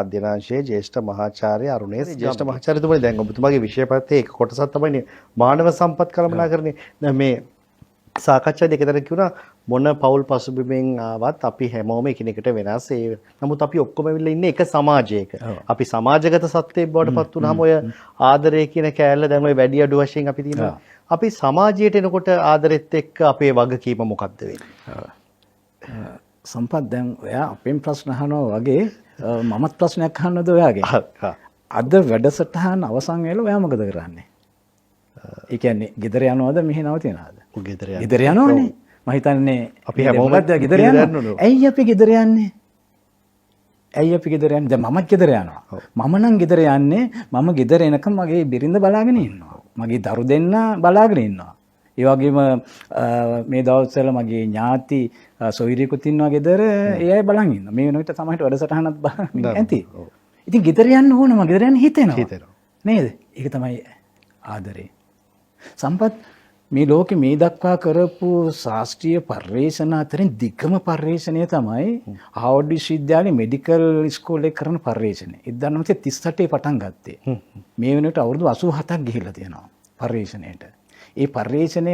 අධ්‍යනාංශයේ ජ්‍යෙෂ්ඨ මහාචාර්ය අරුණේස් ජ්‍යෙෂ්ඨ මහාචාර්යතුමනි, දැන් ඔබතුමාගේ විෂය පත්‍රයේ එක කොටසක් තමයි මානව සම්පත් කළමනාකරණය. දැන් මේ සාකච්ඡාවේදී එක තැනක කිව්වා මොන පෞල් පසුබිමෙන් ආවත් අපි හැමෝම එකිනෙකට වෙනස්. ඒ නමුත් අපි ඔක්කොම ඇවිල්ලා ඉන්නේ එක සමාජයක. අපි සමාජගත සත්වයෙක් බවට පත් වුනහම ඔය ආදරය කියන කෑල්ල දැන් ඔය වැඩි අඩු වශයෙන් අපි තියෙනවා. අපි සමාජයට එනකොට ආදරෙත් එක්ක අපේ වගකීම මොකද්ද වෙන්නේ? සම්පත්, දැන් ඔයා අපෙන් ප්‍රශ්න අහනවා වගේ මමත් ප්‍රශ්නයක් අහන්නද ඔයාගෙන්? අද වැඩසටහන අවසන් වෙලා ඔයා මොකද කරන්නේ? ඒ කියන්නේ ගෙදර යනවද මෙහෙ නවතිනවද? ගෙදර යනවා. ගෙදර යනවනේ. මම හිතන්නේ අපි හැමෝම ගෙදර යනවා. ඇයි අපි ගෙදර යන්නේ? ඇයි අපි ගෙදර යන්නේ? දැන් මමත් ගෙදර යනවා. මම නම් ගෙදර යන්නේ, මම ගෙදර එනකම් මගේ බිරිඳ බලාගෙන ඉන්නවා. මගේ දරු දෙන්න බලාගෙන ඉන්නවා. ඒ වගේම මේ දවස්වල මගේ ඥාති සොයුරියකුත් ඉන්නවා ගෙදර, ඒ අය බලන් ඉන්නවා. මේ වෙනකොට සමහරට වැඩසටහනත් බලන් ඇති. ඉතින් ගෙදර යන්න ඕන, මම ගෙදර යන්න හිතෙනවා. හිතෙනවා. නේද? ඒක තමයි ආදරේ. සම්පත්, මේ ලෝකෙ මේ දක්වා කරපු ශාස්ත්‍රීය පර්යේෂණ අතරින් දිග්ගම පර්යේෂණය තමයි හාවර්ඩ් විශ්වවිද්‍යාලයේ මෙඩිකල් ඉස්කෝලේ කරන පර්යේෂණය. 1938 පටන් ගත්තේ. මේ වෙනකොට අවුරුදු 87ක් ගිහිල්ලා තියෙනවා පර්යේෂණයට. ඒ පර්යේෂණය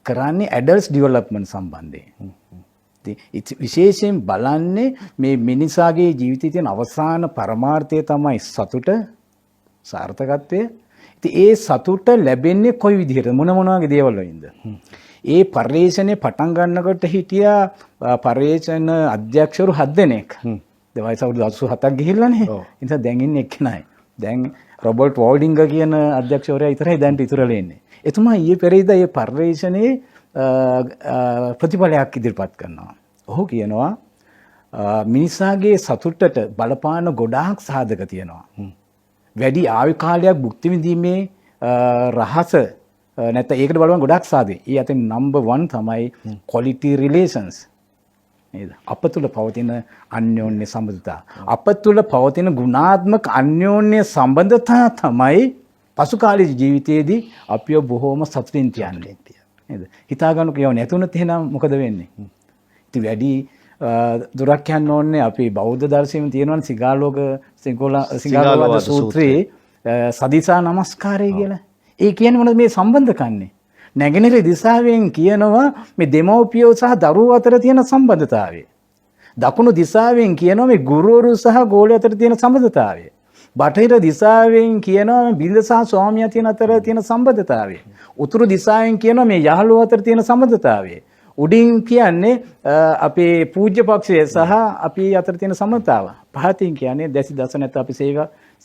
කරන්නේ ඇඩල්ට්ස් ඩෙවලොප්මන්ට් සම්බන්ධයෙන්. ඉතින් විශේෂයෙන් බලන්නේ මේ මිනිසාගේ ජීවිතයේ තියෙන අවසාන පරමාර්ථය තමයි සතුට, සාර්ථකත්වය. ඉතින් ඒ සතුට ලැබෙන්නේ කොයි විදිහටද, මොන මොන වගේ දේවල් වලින්ද? ඒ පර්යේෂණය පටන් ගන්නකොට හිටියා පර්යේෂණ අධ්‍යක්ෂවරු 7 දෙනෙක්. දැන් වයස අවුරුදු 87ක් ගිහිල්ලානේ. ඒ නිසා දැන් ඉන්නේ එක්කෙනයි. දැන් රොබර්ට් වෝල්ඩින්ගර් කියන අධ්‍යක්ෂවරයා විතරයි දැන්ට ඉතුරුලා ඉන්නේ. එතුමා ඊයේ පෙරේදා මේ පර්යේෂණයේ ප්‍රතිඵලයක් ඉදිරිපත් කරනවා. ඔහු කියනවා මිනිසාගේ සතුටට බලපාන ගොඩාක් සාධක තියෙනවා. වැඩි ආයු කාලයක් භුක්ති විඳීමේ රහස නැත්නම් ඒකට බලපාන ගොඩාක් සාධක. ඒ අතරින් නම්බර් 1 තමයි quality relations. නේද? අප තුළ පවතින අන්‍යෝන්‍ය සම්බන්ධතා. අප තුළ පවතින ගුණාත්මක අන්‍යෝන්‍ය සම්බන්ධතා තමයි පසු කාලීන ජීවිතයේදී අපිව බොහෝම සතුටින් තියන්නේ. නේද? හිතා ගන්නකො ඒව නැතුණොත් එහෙනම් මොකද වෙන්නේ? ඉතින් වැඩි දුරක් යන්න ඕනේ, අපි බෞද්ධ දර්ශනයෙම තියෙනවනේ සිගාලෝක සිගාලෝවාද සූත්‍රයේ සදිසා නමස්කාරය කියලා. ඒ කියන්නේ මොනවද මේ සම්බන්ධකන්නේ? නැගෙනහිර දිශාවෙන් කියනවා මේ දෙමව්පියෝ සහ දරුවෝ අතර තියෙන සම්බන්ධතාවය. දකුණු දිශාවෙන් කියනවා මේ ගුරුවරු සහ ගෝලයෝ අතර තියෙන සම්බන්ධතාවය. බටහිර දිශාවෙන් කියනවා මේ බිරිඳ සහ ස්වාමියා තියෙන අතර තියෙන සම්බන්ධතාවය. උතුරු දිශාවෙන් කියනවා මේ යහළුවෝ අතර තියෙන සම්බන්ධතාවය. උඩින් කියන්නේ අපේ පූජ්‍ය පක්ෂය සහ අපි අතර තියෙන සම්බන්ධතාව. පහතින් කියන්නේ දැසි දස නැත්නම් අපි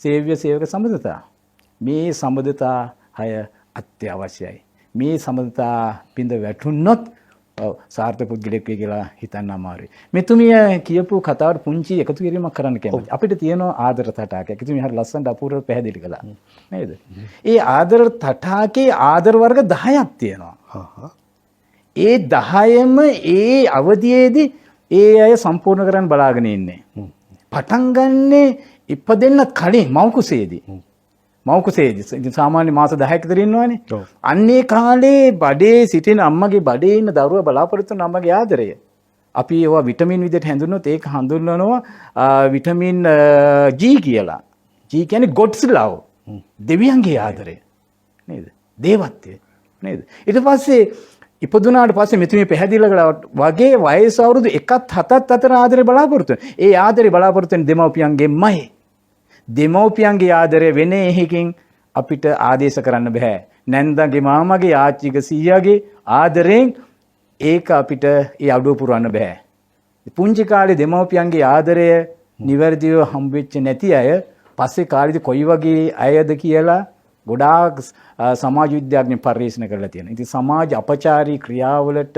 සේව්‍ය සේවක සම්බන්ධතාව. මේ සම්බන්ධතා හය අත්‍යවශ්‍යයි. මේ සම්බන්ධතා බිඳ වැටුනොත් සාර්ථක පුද්ගලෙක් වෙයි කියලා හිතන්න අමාරුයි. මෙතුමිය කියපු කතාවට පුංචි එකතු කිරීමක් කරන්න කැමතියි. අපිට තියෙනවා ආදර තටාකයක්. එතුමිය හරි ලස්සනට අපූර්ව පැහැදිලි කළා. නේද? ඒ ආදර තටාකේ ආදර වර්ග 10ක් තියෙනවා. ඒ 10ම ඒ අවධියේදී ඒ අය සම්පූර්ණ කරන්න බලාගෙන ඉන්නේ. පටන් ගන්නෙ ඉපදෙන්න කලින් මව් කුසේදී. මව් කුසේදී. ඉතින් සාමාන්‍ය මාස 10ක් විතර ඉන්නවනේ. අන්න ඒ කාලේ බඩේ සිටින අම්මගේ බඩේ ඉන්න දරුවා බලාපොරොත්තු වෙන අම්මගේ ආදරය. අපි ඒවා විටමින් විදිහට හැඳින්වුවොත් ඒක හඳුන්වනවා විටමින් G කියලා. G කියන්නේ God's love. දෙවියන්ගේ ආදරය. නේද? දේවත්වය. නේද? ඊට පස්සේ ඉපදුනාට පස්සේ මෙතුමිය පැහැදිලි කළා වගේ වයස අවුරුදු 1ත් 7ත් අතර ආදරේ බලාපොරොත්තු වෙනවා. ඒ ආදරේ බලාපොරොත්තු වෙන්නේ දෙමව්පියන්ගෙන්මයි. දෙමව්පියන්ගේ ආදරය වෙන එහෙකින් අපිට ආදේශ කරන්න බෑ. නැන්දගේ, මාමගේ, ආච්චිගේ, සීයාගේ ආදරෙන් ඒක අපිට ඒ අඩුව පුරවන්න බෑ. පුංචි කාලේ දෙමව්පියන්ගේ ආදරය නිවැරදිව හම්බ වෙච්ච නැති අය පස්සේ කාලෙදි කොයි වගේ අයද කියලා ගොඩාක් සමාජ විද්‍යාඥයන් පර්යේෂණ කරලා තියෙනවා. ඉතින් සමාජ අපචාරී ක්‍රියාවලට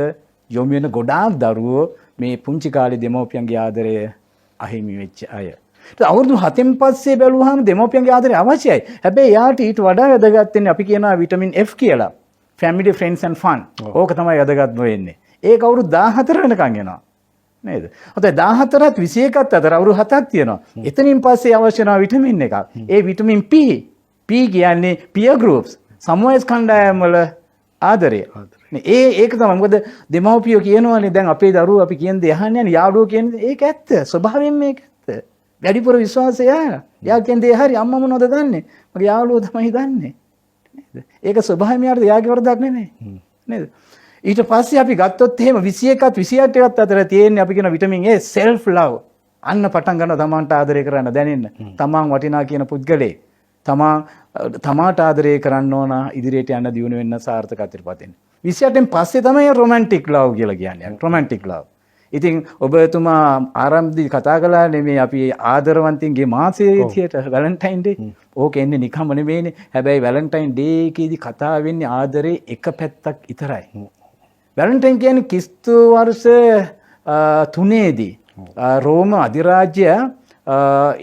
යොමු වෙන ගොඩාක් දරුවෝ මේ පුංචි කාලේ දෙමව්පියන්ගේ ආදරය අහිමි වෙච්ච අය. ඉතින් අවුරුදු 7න් පස්සේ බැලුවාම දෙමව්පියන්ගේ ආදරය අවශ්‍යයි. හැබැයි එයාට ඊට වඩා වැදගත් වෙන්නේ අපි කියනවා විටමින් F කියලා. Family, friends and fun. ඕක තමයි වැදගත්ම වෙන්නේ. ඒක අවුරුදු 14 වෙනකන් එනවා. නේද? හොඳයි, 14ත් 21ත් අතර අවුරුදු 7ක් තියෙනවා. එතනින් පස්සේ අවශ්‍ය වෙනවා විටමින් එකක්. ඒ විටමින් P. P කියන්නේ peer groups. සමවයස් කණ්ඩායම් වල ආදරය. නේ, ඒක තමයි. මොකද දෙමව්පියෝ කියනවනේ දැන් අපේ දරුවෝ අපි කියන දේ අහන්නේ නැහැ, යාළුවෝ කියන දේ. ඒක ඇත්ත. ස්වභාවයෙන් මේක ඇත්ත. වැඩිපුර විශ්වාසය එයා. එයා කියන දේ හරි. අම්මා මොනවද දන්නේ? මගේ යාළුවෝ තමයි දන්නේ. නේද? ඒක ස්වභාවයෙන් යාට එයාගේ වරදක් නෙමෙයි. නේද? ඊට පස්සේ අපි ගත්තොත් එහෙම 21ත් 28ත් අතර තියෙන්නේ අපි කියන විටමින් A self love. අන්න පටන් ගන්නවා තමන්ට ආදරය කරන්න දැනෙන්න. තමන් වටිනා කියන පුද්ගලයෙක්. තමාට ආදරය කරන්න ඕන, ඉදිරියට යන්න, දියුණු වෙන්න, සාර්ථකත්වයට පත් වෙන්න. 28න් පස්සේ තමයි රොමැන්ටික් ලව් කියලා කියන්නේ. Romantic love. ඉතින් ඔබතුමා ආරම්භදී කතා කළා නෙමේ අපි ආදරවන්තින්ගේ මාසයේ විදියට වැලන්ටයින් ඩේ. ඕක එන්නේ නිකම්ම නෙමෙයිනේ. හැබැයි වැලන්ටයින් ඩේ එකේදී කතා වෙන්නේ ආදරේ එක පැත්තක් විතරයි. වැලන්ටයින් කියන්නේ ක්‍රිස්තු වර්ෂ 3 රෝම අධිරාජ්‍ය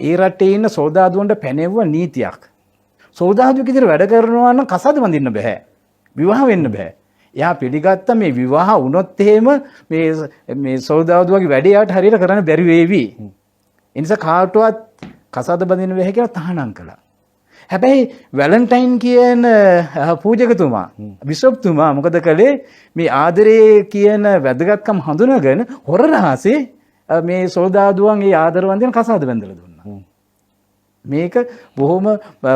ඒ රටේ ඉන්න සොල්දාදුවන්ට පැනෙව්ව නීතියක්. සොල්දාදුවෙක් විදිහට වැඩ කරනවා නම් කසාද බඳින්න බෑ. විවාහ වෙන්න බෑ. එයා පිළිගත්ත මේ විවාහ වුණොත් එහෙම මේ මේ සොල්දාදුවගේ වැඩේ යාට හරියට කරන්න බැරි වේවි. ඒ නිසා කාටවත් කසාද බඳින්න බැහැ කියලා තහනම් කළා. හැබැයි වැලන්ටයින් කියන පූජකතුමා, බිෂොප්තුමා මොකද කළේ? මේ ආදරේ කියන වැදගත්කම හඳුනාගෙන හොර රහසේ මේ සොල්දාදුවන් ඒ ආදරවන්තයන් කසාද බැඳලා දුන්නා. මේක බොහොම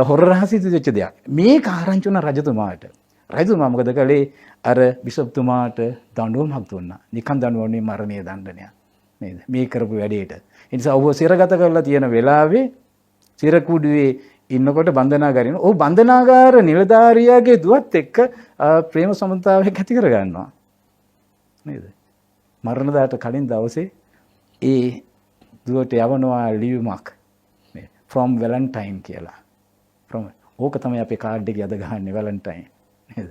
හොර රහසේ සිදුවෙච්ච දෙයක්. මේක ආරංචි වුණා රජතුමාට. රජතුමා මොකද කළේ? අර බිෂොප්තුමාට දඬුවමක් දුන්නා. නිකන් දඬුවම නෙවෙයි, මරණීය දණ්ඩනයක්. නේද? මේ කරපු වැඩේට. ඒ නිසා ඔහුව සිරගත කරලා තියෙන වෙලාවේ සිරකුඩුවේ ඉන්නකොට බන්ධනාගාරේ ඉන්න. ඔහු බන්ධනාගාර නිලධාරියාගේ දුවත් එක්ක ප්‍රේම සම්බන්ධතාවයක් ඇති කරගන්නවා. නේද? මරණ දාට කලින් දවසේ ඒ දුවට යවනවා ලියුමක්. මේ from Valentine කියලා. From ඕක තමයි අපේ කාඩ් එකේ අද ගහන්නේ වැලන්ටයින්. නේද?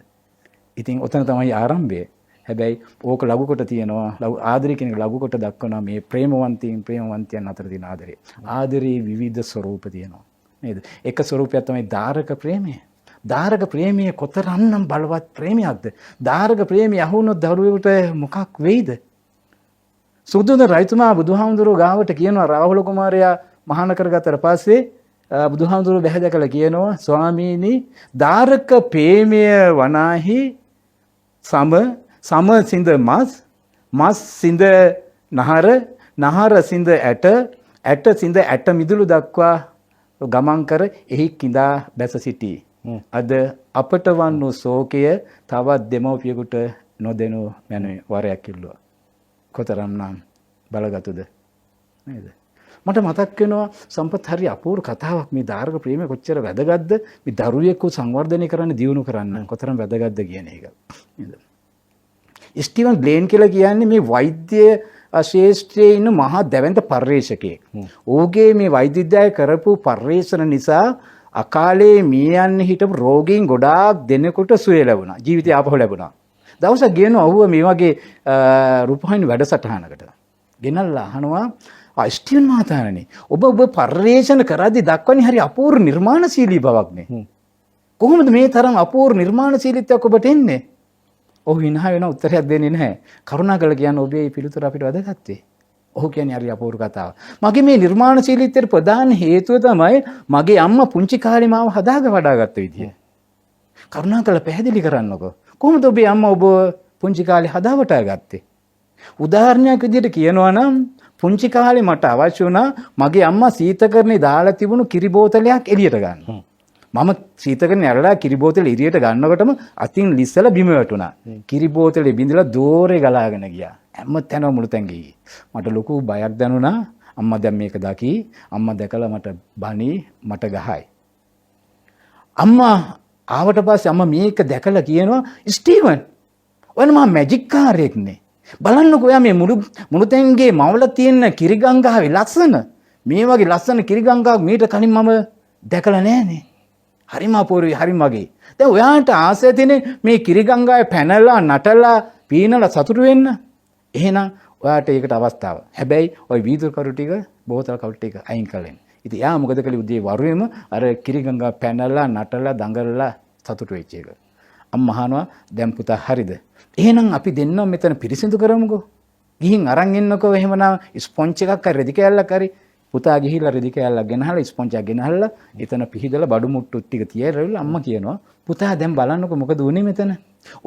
ඉතින් ඔතන තමයි ආරම්භය. හැබැයි ඕක ලඝු කොට තියෙනවා. ආදරය කියන එක ලඝු කොට දක්වනවා මේ ප්‍රේමවන්තයින් ප්‍රේමවන්තයන් අතර තියෙන ආදරය. ආදරේ විවිධ ස්වරූප තියෙනවා. නේද? එක ස්වරූපයක් තමයි දාරක ප්‍රේමය. දාරක ප්‍රේමය කොතරම්නම් බලවත් ප්‍රේමයක්ද? දාරක ප්‍රේමය අහුනොත් දරුවෙකුට මොකක් වෙයිද? සුද්ධෝදන රජතුමා බුදුහාමුදුරුවෝ ගාවට කියනවා රාහුල කුමාරයා මහාන කරගත්තට පස්සේ බුදුහාමුදුරුවෝ බැහැ දැකලා කියනවා, ස්වාමීනි, දාරක ප්‍රේමය වනාහි සම සම සිඳ මස්, මස් සිඳ නහර, නහර සිඳ ඇට, ඇට සිඳ ඇට මිදුළු දක්වා ගමන් කර එහි කිඳා බැස සිටී. අද අපට වන් වූ ශෝකය තවත් දෙමව්පියෙකුට නොදෙනු මැනවි වරයක් ඉල්ලුවා. කොතරම්නම් බලගතුද නේද? මට මතක් වෙනවා සම්පත්, හරි අපූර්ව කතාවක්. මේ දාරක ප්‍රේමය කොච්චර වැදගත්ද, මේ දරුවෙකු සංවර්ධනය කරන්න, දියුණු කරන්න කොතරම් වැදගත්ද කියන එක නේද? ස්ටීවන් බ්ලේන් කියලා කියන්නේ මේ වෛද්‍ය ශාස්ත්‍රයේ ඉන්න මහා දැවැන්ත පර්යේෂකයෙක්. ඔහුගේ මේ වෛද්‍ය විද්‍යාවේ කරපු පර්යේෂණ නිසා අකාලේ මිය යන්න හිටපු රෝගීන් ගොඩාක් දෙනෙකුට සුවය ලැබුණා. ජීවිතය ආපහු ලැබුණා. දවසක් ගේනවා ඔහුව මේ වගේ රූපවාහිනී වැඩසටහනකට. ගෙනල්ලා අහනවා, ස්ටීවන් මහතාණනි, ඔබ ඔබ පර්යේෂණ කරද්දී දක්වන්නේ හරි අපූර්ව නිර්මාණශීලී බවක් නේ. කොහොමද මේ තරම් අපූර්ව නිර්මාණශීලීත්වයක් ඔබට එන්නේ? ඔහු හිනා වෙන උත්තරයක් දෙන්නේ නැහැ. කරුණාකරලා කියන්න, ඔබේ පිළිතුර අපිට වැදගත් වෙයි. ඔහු කියන්නේ හරි අපූර්ව කතාවක්. මගේ මේ නිර්මාණශීලීත්වයට ප්‍රධාන හේතුව තමයි මගේ අම්මා පුංචි කාලේ මාව හදාග වඩාගත්ත විදිය. කරුණාකරලා පැහැදිලි කරන්නකෝ. කොහොමද ඔබේ අම්මා ඔබ පුංචි කාලේ හදා වටා ගත්තේ? උදාහරණයක් විදිහට කියනවා නම්, පුංචි කාලේ මට අවශ්‍ය වුණා මගේ අම්මා සීතකරණේ දාලා තිබුණු කිරි බෝතලයක් එළියට ගන්න. මම සීතකරණේ ඇරලා කිරි බෝතලෙ එළියට ගන්නකොටම අතින් ලිස්සලා බිම වැටුණා. කිරි බෝතලෙ බිඳලා දෝරේ ගලාගෙන ගියා. හැම තැනම මුළු තැන් ගියේ. මට ලොකු බයක් දැනුණා. අම්මා දැන් මේක දකි. අම්මා දැකලා මට බනී, මට ගහයි. අම්මා ආවට පස්සේ අම්මා මේක දැකලා කියනවා, ස්ටීවන්, ඔය මහා මැජික් කාරයෙක් නේ. බලන්නකෝ, ඔයා මේ මුළු මුළු තැන්ගේ මවල තියෙන කිරි ගංගාවේ ලස්සන, මේ වගේ ලස්සන කිරි ගංගාවක් මීට කලින් මම දැකලා නෑනේ. හරිම අපූර්වයි, හරිම වගේ. දැන් ඔයාට ආසය තියෙන මේ කිරි ගංගාවේ පැනලා නටලා පීනලා සතුටු වෙන්න. එහෙනම් ඔයාට ඒකට අවස්ථාව. හැබැයි ඔය වීදුරු කරු ටික, බෝතල් කරු ටික අයින් කරලා එන්න. ඉතින් එයා මොකද කළේ? උදේ වරුවේම අර කිරි ගංගා පැනලා නටලා දඟලලා සතුටු වෙච්ච එක. අම්මා අහනවා, දැන් පුතා හරිද? එහෙනම් අපි දෙන්නම මෙතන පිරිසිදු කරමුකෝ. ගිහින් අරන් එන්නකෝ එහෙමනම් ස්පොන්ජ් එකක් හරි රෙදි කෑල්ලක් හරි. පුතා ගිහිල්ලා රෙදි කෑල්ලක් ගෙනහලා, ස්පොන්ජ් එකක් ගෙනහලා, එතන පිහිදලා බඩු මුට්ටු ටික තියලා අම්මා කියනවා, පුතා දැන් බලන්නකෝ මොකද වුනේ මෙතන.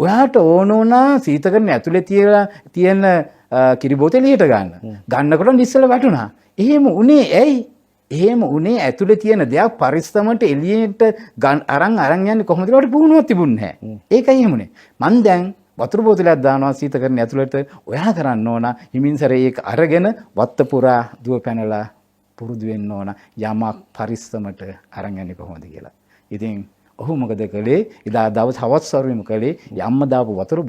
ඔයාට ඕන වුණා සීතකරණ ඇතුලේ තියලා තියෙන කිරි බෝතලේ එළියට ගන්න. ගන්නකොට ඉස්සෙල්ලා වැටුණා. එහෙම උනේ ඇයි? එහෙම උනේ ඇතුලේ තියෙන දෙයක් පරිස්සමට එළියට අරන් අරන් යන්නේ කොහොමද කියලා ඔයාලට පුහුණුවක් තිබුණේ නැහැ. ඒකයි එහෙම උනේ. මං දැන් වතුර බෝතලයක් දානවා සීතකරණ ඇතුළට. ඔයා කරන්න ඕන හිමින් සැරේ ඒක අරගෙන වත්ත පුරා දුව පැනලා පුරුදු වෙන්න ඕන යමක් පරිස්සමට අරන් යන්නේ කොහොමද කියලා. ඉතින් ඔහු මොකද කළේ? එදා දවස් හවස් වරුවේම කළේ යම්ම දාපු වතුර